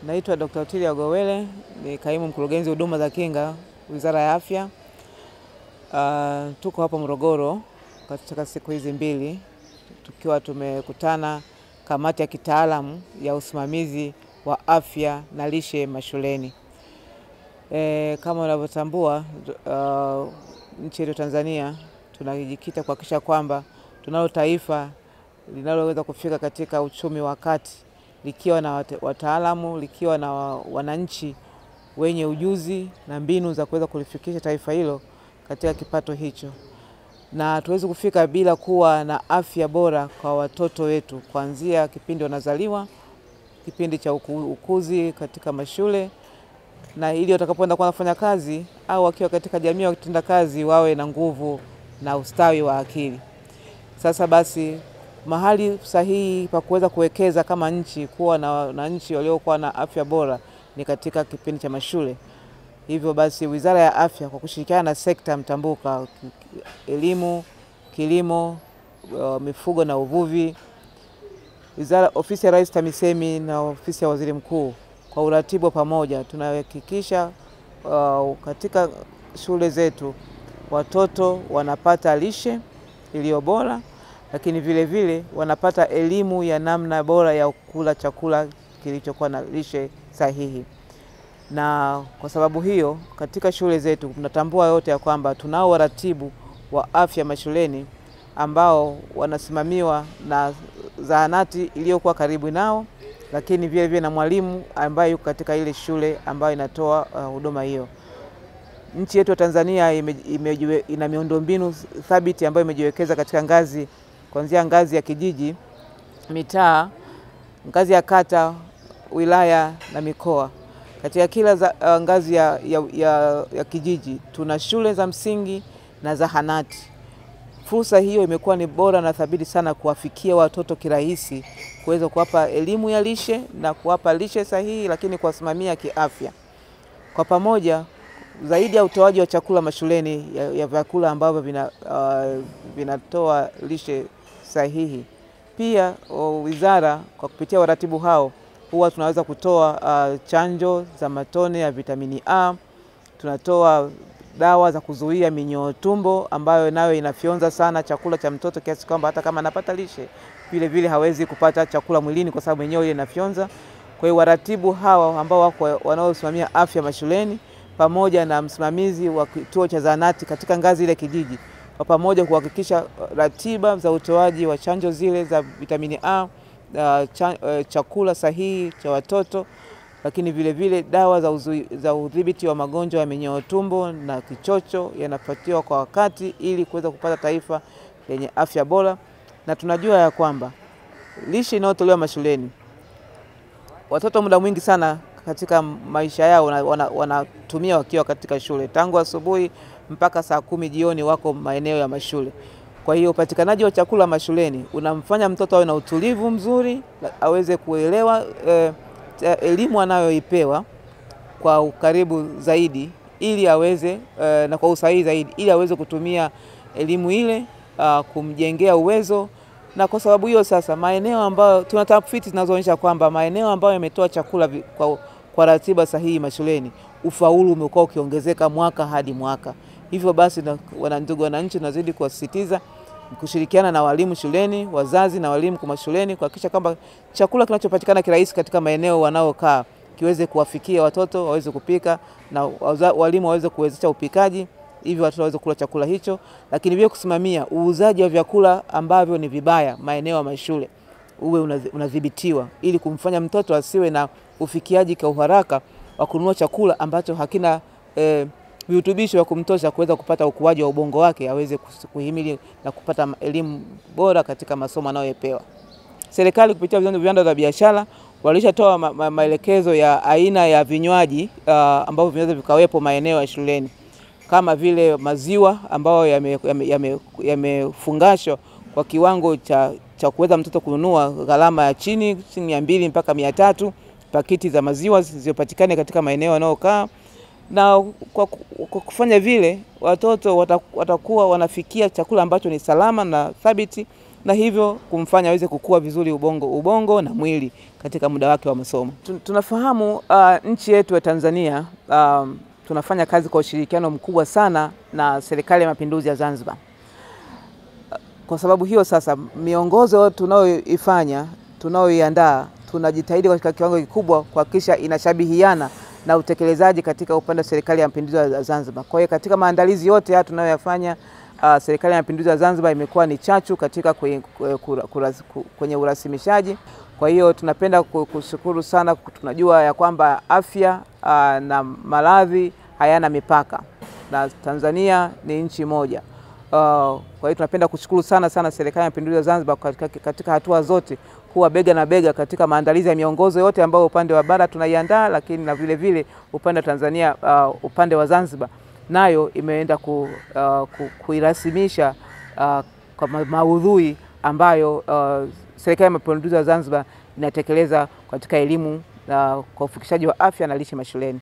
Naitwa Dr. Otilia Gowele, ni kaimu mkurugenzi huduma za kinga, Wizara ya Afya. Tuko hapa Morogoro katika siku hizi mbili tukiwa tumekutana kamati ya kitaalamu ya usimamizi wa afya na lishe mashuleni. Kama unavyotambua, nchi yetu Tanzania tunajikita kuhakikisha kwamba tunalo taifa linaloweza kufika katika uchumi wa kati, likiwa na wataalamu, likiwa na wananchi wenye ujuzi na mbinu za kuweza kulifikisha taifa hilo katika kipato hicho. Na tuweze kufika bila kuwa na afya bora kwa watoto wetu kuanzia kipindi wanazaliwa, kipindi cha ukuzi katika mashule, na ili watakapoenda kufanya kazi au wakiwa katika jamii wakitenda kazi wawe na nguvu na ustawi wa akili. Sasa basi, mahali sahihi pa kuweza kuwekeza kama nchi kuwa na wananchi waliokuwa na afya bora ni katika kipindi cha mashule. Hivyo basi, Wizara ya Afya kwa kushirikiana na sekta mtambuka, elimu, kilimo, mifugo na uvuvi, Wizara, Ofisi ya Rais TAMISEMI na Ofisi ya Waziri Mkuu, kwa uratibu pamoja tunahakikisha katika shule zetu watoto wanapata lishe iliyo bora, lakini vile vile wanapata elimu ya namna bora ya kula chakula kilichokuwa na lishe sahihi. Na kwa sababu hiyo, katika shule zetu tunatambua yote ya kwamba tunao waratibu wa afya mashuleni ambao wanasimamiwa na zahanati iliyokuwa karibu nao, lakini vile vile na mwalimu ambaye yuko katika ile shule ambayo inatoa huduma hiyo. Nchi yetu ya Tanzania ina miundombinu thabiti ambayo imejiwekeza katika ngazi, kuanzia ngazi ya kijiji, mitaa, ngazi ya kata, wilaya na mikoa. Katika kila ngazi ya kijiji tuna shule za msingi na zahanati. Fursa hiyo imekuwa ni bora na thabiti sana kuwafikia watoto kirahisi, kuweza kuwapa elimu ya lishe na kuwapa lishe sahihi, lakini kuwasimamia kiafya. Kwa pamoja, zaidi ya utoaji wa chakula mashuleni ya vyakula ambavyo vinatoa lishe sahihi, pia wizara kwa kupitia waratibu hao huwa tunaweza kutoa chanjo za matone ya vitamini A, tunatoa dawa za kuzuia minyoo tumbo ambayo nayo inafyonza sana chakula cha mtoto kiasi kwamba hata kama anapata lishe vile vile hawezi kupata chakula mwilini kwa sababu yenyewe ile inafyonza. Kwa hiyo waratibu hawa ambao wako wanaosimamia afya mashuleni pamoja na msimamizi wa kituo cha zahanati katika ngazi ile kijiji, kwa pamoja kuhakikisha ratiba za utoaji wa chanjo zile za vitamini A, chakula sahihi cha watoto, lakini vile vile dawa za udhibiti wa magonjwa ya minyoo tumbo na kichocho yanapatiwa kwa wakati ili kuweza kupata taifa lenye afya bora. Na tunajua ya kwamba lishe inayotolewa mashuleni, watoto muda mwingi sana katika maisha yao wanatumia wakiwa katika shule, tangu asubuhi mpaka saa 10 jioni wako maeneo ya mashule. Kwa hiyo upatikanaji wa chakula mashuleni unamfanya mtoto awe na utulivu mzuri, aweze kuelewa elimu anayoipewa kwa ukaribu zaidi, ili aweze na kwa usahihi zaidi, ili aweze kutumia elimu ile kumjengea uwezo. Na kwa sababu hiyo sasa, maeneo ambayo tuna tafiti zinazoonyesha kwamba maeneo ambayo yametoa chakula kwa ratiba sahihi mashuleni, ufaulu umekuwa ukiongezeka mwaka hadi mwaka. Hivyo basi, ndugu wananchi, tunazidi kuwasisitiza kushirikiana na walimu shuleni, wazazi na walimu kwa mashuleni, kuhakikisha kwamba chakula kinachopatikana kirahisi katika maeneo wanaokaa kiweze kuwafikia watoto, waweze kupika na walimu waweze kuwezesha upikaji, hivyo watoto waweze kula chakula hicho. Lakini pia kusimamia uuzaji wa vyakula ambavyo ni vibaya maeneo ya mashule uwe unadhibitiwa, ili kumfanya mtoto asiwe na ufikiaji kwa uharaka wa kununua chakula ambacho hakina virutubisho vya kumtosha kuweza kupata ukuaji wa ubongo wake, aweze kuhimili na kupata elimu bora katika masomo anayopewa. Serikali kupitia viwanda vya biashara walishatoa maelekezo ya aina ya vinywaji ambavyo vinaweza vikawepo maeneo ya shuleni, kama vile maziwa ambayo yamefungashwa kwa kiwango cha kuweza mtoto kununua gharama ya chini 200 mpaka 300, pakiti za maziwa zilizopatikana katika maeneo wanaokaa. Na kwa kufanya vile, watoto watakuwa wanafikia chakula ambacho ni salama na thabiti, na hivyo kumfanya aweze kukua vizuri ubongo na mwili katika muda wake wa masomo. Tunafahamu nchi yetu ya Tanzania tunafanya kazi kwa ushirikiano mkubwa sana na Serikali ya Mapinduzi ya Zanzibar. Kwa sababu hiyo sasa miongozo tunayoifanya, tunayoiandaa, tunajitahidi katika kiwango kikubwa kuhakikisha inashabihiana na utekelezaji katika upande wa Serikali ya Mapinduzi ya Zanzibar. Kwa hiyo katika maandalizi yote haya tunayoyafanya, Serikali ya Mapinduzi ya Zanzibar imekuwa ni chachu katika kwenye urasimishaji. Kwa hiyo tunapenda kushukuru sana. Tunajua ya kwamba afya na maradhi hayana mipaka na Tanzania ni nchi moja. Kwa hiyo tunapenda kushukuru sana sana Serikali ya Mapinduzi ya Zanzibar katika hatua zote kuwa bega na bega katika maandalizi ya miongozo yote ambayo upande wa bara tunaiandaa, lakini na vile vile upande wa Tanzania, upande wa Zanzibar nayo imeenda kuirasimisha kwa maudhui ambayo Serikali ya Mapinduzi ya Zanzibar inatekeleza katika elimu kwa ufikishaji wa afya na lishe mashuleni.